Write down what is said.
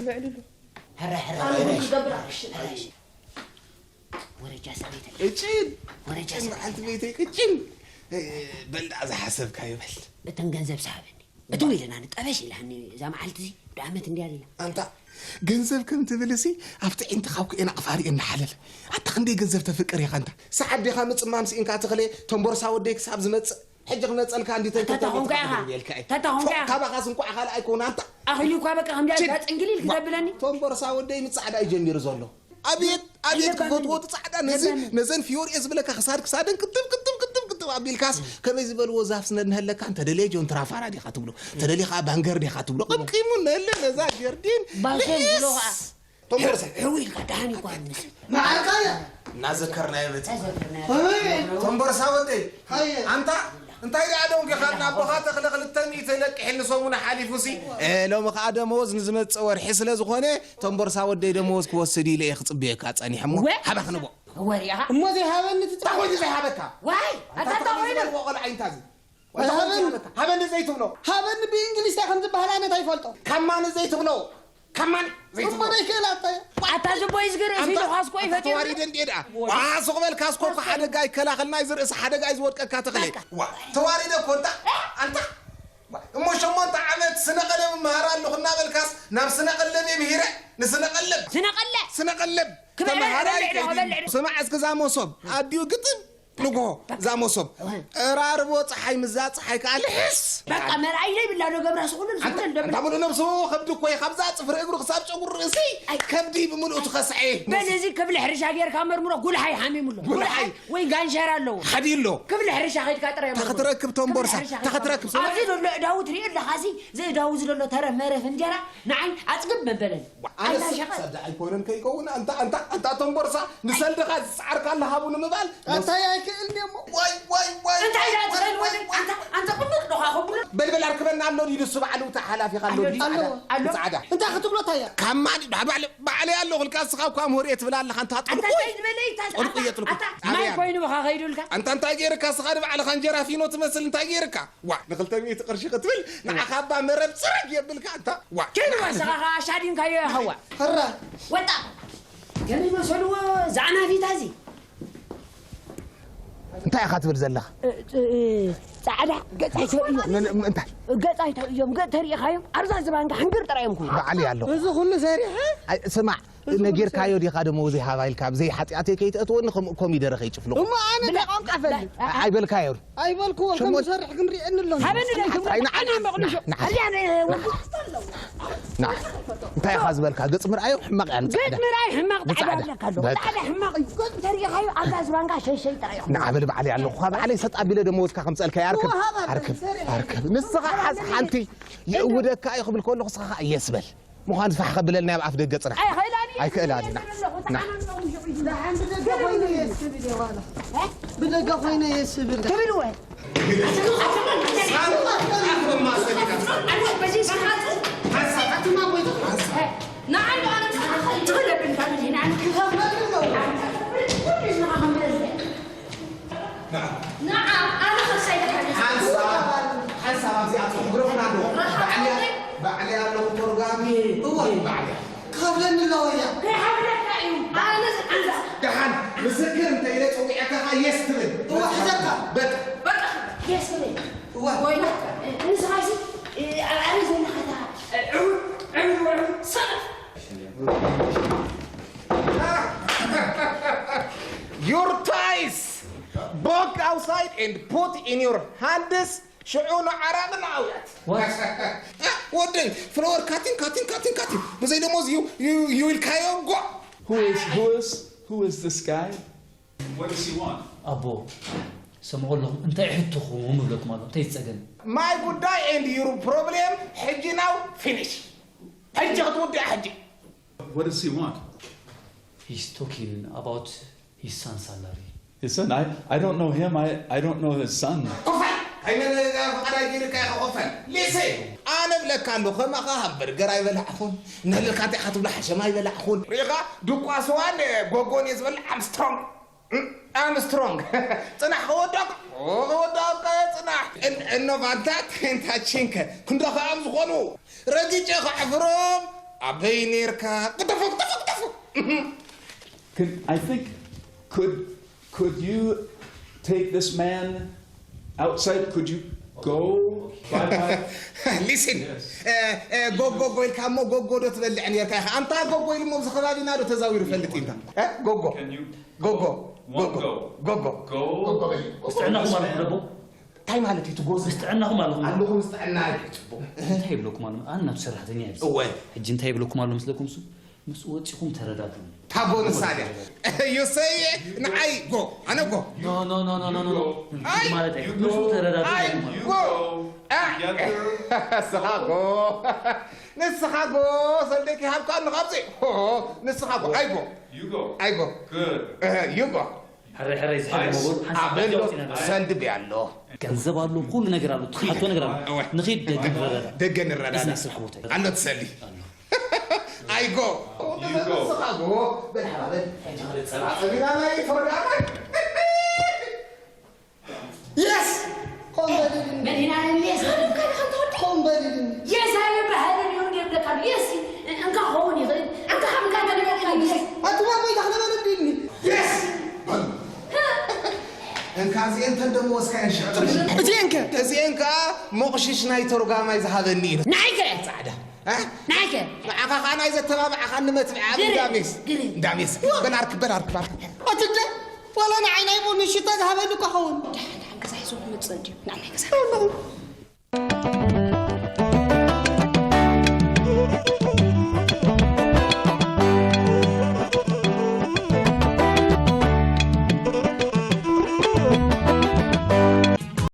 ልዕልሉ። ሕረ ሕረ ኣነ እውን ክገብር ኣክሽን። ወረጃ ሰበይተይ። ቅጭን። ወረጃ ቅጭን ሰበይተይ። መዓልቲ ቤተይ ቅጭን። እ፣ በል ደኣ ዝሓሰብካዮ በል። እተን ገንዘብ ሰሃበኒ። እትው ኢለና ንጠበሽ ኢላኒ እዛ መዓልቲ እዚ። ብዓመት እንድያ ኢላ። ኣንታ ገንዘብ ከም ትብል እሲ ኣብቲ ዒንትኻ እኮ ኢና ኣፋሪ እንሓለል። ኣታ ክንደይ ገንዘብ ተፍቅር ኢኻ ኣንታ። ሰዓት ዲኻ ምጽማም ስኢንካ ትኽለ ቶም ቦርሳ ወደይ ክሳብ ዝመጽእ። ሕጂ ክመጸልካ እንዲ ኣታ ተንከተል ታኾንካ ኢኻ። ተኽብል ኢልካ እየ። ኣታ ታኾንካ ኢኻ። ካባኻስ እንኳዕ ካልእ ኣይኮን ኣንታ። ኣኺሉ እኳ በቃ ከምዚኣ ችድ። ጋጽ እንግሊል ክተብለኒ። ቶም ቦርሳ ወደይ ምጻዕዳ እዩ ጀሚሩ ዘሎ። ኣቤት ኣቤት ኣይገባንን ክፈትዎ እዩ። እቲ ጻዕዳ ነዚ ገባንን። ነዘን ፊዮሪ እየ ዝብለካ ክሳድ ክሳደን ክትብ ክትብ ክትብ ክትብ ኣቢልካስ ከመይ ዝበልዎ ዛፍ ስነድ ንሀለካ እንተ ደልየ ጆን ትራፋራ ዲኻ ትብሎ እንተ ደልየ ከዓ ባንገር ዲኻ ትብሎ ቀምቂሙ ነለ ነዛ ጀርዲን ባንገር ልሒስ። ዝብሎ ከዓ ቶም ቦርሳ ሕው ኢልካ ደሓን ይኳን ምስ መዓርካያ እናዘከርናዮ በቲ ተዘክርና ቶም ቦርሳ ወደይ ሃየ ኣንታ እንታይ ደኣ ደንጊኻ ናቦኻ ተኽለ ክልተ ሚእቲ ለቅሕኒ ሰሙን ሓሊፉሲ። እ፣ ሎሚ ኸኣ ደመወዝ ንዝመጽእ ወርሒ ስለ ዝኾነ፣ ቶም ቦርሳ ወደይ ደመወዝ ክወስድ ኢለ እየ ክጽበየካ ጸኒሐ እሞ፣ ወ- ሃባ ክንቦ። ወሪኻ? እሞ ዘይሃበኒ ትጽበ- እንታይ ኮይኑ ዘይሃበካ? ዋይ፣ እንታይ ኣታ እንታይ ኮይኑ? ዝበልዎ ቆልዓ እዩ እንታይ እዚ? እንታይ ኮይኑ ሃበኒ? ዘይሃበካ? ሃበኒ ዘይትብሎ። ሃበኒ ብእንግሊዝ እንታይ ከም ዝበሃል ኣነ እንታይ ይፈልጦ? ከማኒ ዘይትብሎ። ከማን እሞ ዘይትብሎ። ዘይክእል ኣታ። ኣታ ዝቦይ ዝግር እዚ ኣንታ፣ ኢሉ ኻስኮ ኣንታ ይፈጥር። ተዋሪደ እንዴ ደኣ? ዋ፣ ሱቕ በል ካስኮ እኮ ሓደጋ ይከላኸል፣ ናይ ዝርእሲ ሓደጋ እዩ ዝወድቀካ ተኽለ። በቃ። ዋ፣ ተዋሪደ እኮ እንታ፣ ኣንታ። ዋ፣ እሞ ሸሞንተ ዓመት ስነ ቀለም እመሃር ኣለኹ እናበልካስ ናብ ስነ ቀለብ እየ ምሂረ፣ ንስነ ቀለብ። ስነ ቀለብ። ስነ ቀለብ። ክበልዕ ተመሃራይ ክበልዕ ከይዲ። ክበልዕ። ስማዕ እስኪ እዛ መሶብ፣ ኣዲኡ ግጥም። ንግሆ እዛ መሶብ እወ። ቀራርቦ ፀሓይ ምዛ ፀሓይ ከዓ ልሕስ በቃ መርኣይ ዘይብላ ዶ ገብራ ስኹሉ ኣንታ ዝኹሉ ደብረ ኣንታ ሙሉእ ነብሱ ከብዲ እኮ እዩ ካብዛ ፅፍሪ እግሩ ክሳብ ጨጉሪ ርእሲ ኣይ። ከብዲ ብምልኡ ትኸስዐ በል እዚ ክብሊ ሕርሻ ጌርካ መርምሮ ጉልሓይ ሓሚሙ ኣሎ ጉልሓይ። ጉልሓይ ወይ ጋንሸራ ኣለዎ ሓዲ ኣሎ ክብሊ ሕርሻ ከይድካ ጥራይ እታ ክትረክብ ቶም ቦርሳ እታ ክትረክብ ኣብዚ ዘሎ እዳውት ርኢ ኣለኻ እዚ ዘእዳው እዚ ዘሎ ተረፍ መረፍ እንጀራ ንዓይ ኣፅግብ መበለኒ ኣነስ ኣናሸቐ ሰዳ ኣይኮነን ከይከውን ኣንታ ኣንታ ኣንታ ቶም ቦርሳ ንሰልድኻ ዝፀዓርካ ኣለሃቡ ንምባል ኣንታ ኣይክእል ደሞ ዋይ ዋይ ዋይ እንታይ ዋይ፣ ኢላ ትኸል ዋይ፣ ወዲ ዋይ። ኣንታ ኣንታ ቅምጥ ዶኻ ከብሎ በልበል ኣርክበና ኣሎ ድዩ ንሱ ባዕሉ እታ ሓላፊኻ ኣሎ ኣሎ ድዩ? ኣሎ። ኣሎ። ፃዕዳ። እንታይ ክትብሎ እንታይ እያ? ካማ ድዩ? ባዕለ ባዕለ ኣሎ ክልካ እስኻ እኳ ምሁር እየ ትብል ኣለኻ እንታ ኣንታ ጥልቁ እንታይ ዝበለ እዩ? እንታይ ጥልቁ እየ ጥልቁ። ኣታ ማይ ኣበያ። ኮይኑ ብኻ ከይዱልካ? ኣንታ እንታይ ገይርካ እስኻ ንባዕልኻ እንጀራ ፊኖ ትመስል እንታይ ገይርካ? ዋ ንኽልተ ሚእቲ ቅርሺ ክትብል ንዓኻ እባ መረብ ፅረግ የብልካ ኣንታ ዋ። ከይኑ ወሰኻ ኸዓ ሻዲንካዮ ይኸዋ። ሕራ። ወጣ። ከመይ መሰልዎ ዛዕናፊታ እዚ? እንታይ ኢኻ ትብል ዘለኻ? እ፣ እ፣ ጻዕዳ ገጽ ኣይተርእዮም። ምን፣ ምን፣ እንታይ? ገጽ ኣይተርእዮም። ገ-፣ ተሪኢኻዮም? ኣብዛ ዝባንካ ሕንግር ጥራይ እዮም ክብሉ። በዓል እየ ኣለኹ። እዚ ኩሉ ሰሪሐ? ኣይ፣ ስማዕ፣ እዚ ኩሉ ነጊርካዮ ሰሪሐ? ዲኻ ደሞ ዘይሃባ ኢልካ? ብዘይ ሓጢኣተይ ከይትእትወኒ ከም ኮሚደረ ከይጭፍልቑ። እሞ ኣነ እንታይ ቋንቋ እፈልጥ? ኣይበልካዮን? ኣይበልክዎ፣ ከም ሸሞን ዝሰርሕ ግን ሪኤኒ ኣሎ። ሃበኒ ዶ ይትብሎ? ኣይ፣ ንዓ፣ ኣነ መቕልሾ። ንዓ፣ ንዓ። ኣዝያ ናይ ወዲ ንዓ። እንታይ ኢኻ ዝበልካ? ገጽ ምርኣዩ ሕማቕ እያ፣ ንጻዕዳ። ገጽ ምርኣይ ሕማቕ ጻዕዳ በጣዕሚ። ኣለካ ኣሎ። በጣዕሚ። ጻዕዳ ሕማቕ እዩ። ገጽ ተሪኻዮ ኣብዛ ዝባንካ ሸይሸይ ጥራይ እዩ። ንዓ በል ባዕለይ ኣለኹ። እኮ ባዕለይ ሰጥ ኣቢለ ደሞ ወስካ ከምጸልካ እያ። ኣርክብ። እወ፣ ሃባ ኣርክብ። ሰሪሕ። ኣርክብ። ንስኻ ሓዝ ሓንቲ ይእውደካ እዩ ክብል ከለኹ ንስኻ ኸኣ የስ በል። ምዃን ፋሕ ከብለልና ኣብ ኣፍ ደገ ጽራሕ። ኣይኽእላን እየ ኣይክእላን ዝብል ኢና። ኣለኹ። ንዓ። ተዓመም ነው ምሽቑ እዩ። ደሓን ብደገ ኮይነ የስብል እየ ዋላ። እ? ብደገ ኮይነ የስብል። ትብል ወይ? ንዓ፣ ንዓ፣ ንዓ፣ ንዓ። ንዓ፣ ኣነ ኸሳይ ደሓን። ሓንሳብ፣ ሓንሳብ ኣብዚኣ ጽሑፍ ግረፉና ኣለዎ። ርሓቕ ባዕለይ፣ ኣለይ። ባዕለይ ኣለኹ ተርጓሚ። እወ። ባዕለይ። ክኸፍለኒ ኣለዎ እያ። ከይሓፍለካ እዩ። ኣነ ዝሓንሳ። ደሓን፣ ምስክር እንተ ኢለ ጸዊዐካ ኸኣ የስ ትብል። እወ፣ ሕዘካ። በቃ። በቃ፣ የስ ትብል። እወ። ወይና፣ ንስኻ ሲ፣ ኣብ ኣበይ ዘለኻ እታ ዕውር፣ ዕውር፣ ዕውር፣ ሰነፍ። Your ties! Walk outside and put in your hands ሽዑ ንዓራቕ ንኣውያት። What? ወደይ ፍለወር ካቲን ካቲን ካቲን ካቲን ብዘይ ደሞዝ ዩ ዩ ዩ ኢልካዮ ጓ Who is who is who is this guy? What does he want? ኣቦ ሰምዑ ኣለኹም እንታይ ሕትኹም እብለኩም ኣሎ እንታይ ዝፀገም My ጉዳይ and your problem ሕጂ now finish ሕጂ ክትውድኣ ሕጂ What does he want? He's talking about his son salary. His son? I, I don't know him. I, I don't know his son. ኮፋይ ኣይመን ፍቓድ ኣይገይርካ ኢኻ ኮፋይ ሊሲ ኣነ ብለካ ኣለኹ ከማኻ ሃምበርገር ኣይበላዕኹን ነልካ እንታይ ኢኻ ትብሎ ሓሸማ ኣይበላዕኹን ሪኢኻ ድቋ ስዋን ጎጎን እየ ዝበልዕ ኣምስትሮንግ ኣምስትሮንግ ጽናሕ ከወዳእካ ከወዳእካ ጽናሕ እኖ ቫንታ ቴንታ ቺንከ ክንዶ ከኣም ዝኾኑ ረጊጨ ከዕፍሮም ኣበይ ኔርካ? ቅጠፎ፣ ቅጠፎ፣ ቅጠፎ። Can, I think, could, could you take this man outside? Could you go? Bye bye. Listen. Yes. Uh, uh, go, go, go, ኢልካ እሞ ጎጎ ዶ ትበልዕ ኔርካ ኢኻ? ኣንታ ጎጎ ኢሉ እሞ ኣብዚ ከባቢና ዶ ተዛዊሩ ፈልጥ ኢንታ? Uh, ጎጎ። Can you ጎጎ፣ one ጎጎ፣ go? ጎጎ። Go. ጎጎ በል። ምስ ጥዕናኹም ኣለኹም ደቦ? እንታይ ማለት እዩ ትጎ? ምስ ጥዕናኹም ኣለኹም? ኣለኹ ምስ ጥዕና እዩ። ጽቡቕ። እንታይ ይብለኩም ኣሎ? ኣነ ናብ ሰራሕተኛ እዩ። እወ። ሕጂ እንታይ ይብለኩም ኣሎ ምስለኩም እሱ? ምስ ወጺኹም ተረዳድኡ። ታጎ ንሳ ድያ? ዮሰይ፣ ንዓይ ጎ፣ ኣነ ጎ። ኖ፣ ኖ፣ ኖ፣ ኖ፣ ኖ፣ ኖ፣ ኖ። ኣይ፣ ማለት እዩ። you ምስኡ go. ተረዳድኡ ኣይ፣ ማለት እዩ። ጎ። You go. ኣ፣ together. ንስኻ ጎ። ንስኻ ጎ፣ ሰልደኪ ሃብካ ኣሎ ካብዚ። ሆ፣ ንስኻ ጎ። ኣይ ጎ። You go. ኣይ ጎ። Good. እ፣ you go። ሕረይ ሕረይ ዝሕል ኣይ፣ መበሉ ሓንሳብ ኣበሎ ኣውፂና ንርኣ። ሰልዲ ብያሎ። ገንዘብ ኣሎ፣ ኩሉ ነገር ኣሎ፣ ትሓቶ ነገር ኣሎ። እወ። ንኺድ ደገ ንረዳዳ። ደገ ንረዳዳ። እዚ ናይ ስራሕ ቦታ እዩ። ኣሎ ትሰሊ። ኣሎ። ኣይ ጎ። You go. ንስኻ ጎ። በል ሓባ በል። ሕጂ ኸደ ጸባ ጸቢና ናይ ተወዳዳሪ። የስ! ኮምበልልን የስ! መዲና ነን የስ! ኣነ እኮ ኢኻ ትወዲ? ኮምበልልን። የስ ኣይበሃልን እዩ እንዴ ብለካ፣ የስ! እንካ ኸውን ይኽእል። እንካ፣ እንካ ተብለካ፣ የስ! ኣቱማ እኮ ኢኻ ክነበረ እንዲኒ። የስ! በሉ። እንካ እዚኤን ተንደሞ ወስካ የንሽዕጥሽ። እዚኤን ከ? እዚኤን ከኣ ሞቕሽሽ ናይ ተርጓማይ ዝሃበኒ እዩ። ናይከ? ጻዕዳ። እ? ናይከ? ንዓኻ ኸኣ ናይ ዘተባብዓኻኒ መትብዒ ኣብ ግሪ፣ እንዳሜስ። ግሪ። እንዳሜስ። ዋ! በል ኣርክብ፣ በል ኣርክብ፣ ኣርክብ። ኣትደ፣ ዋላ ንዓይ ናይ ቡን ሽታ ዝሃበኒ እኮ ኸውን። ደሓን፣ ደሓን፣ ገዛ ሒዞ ክመጽእ እንድዩ። ንዓይ ገዛ።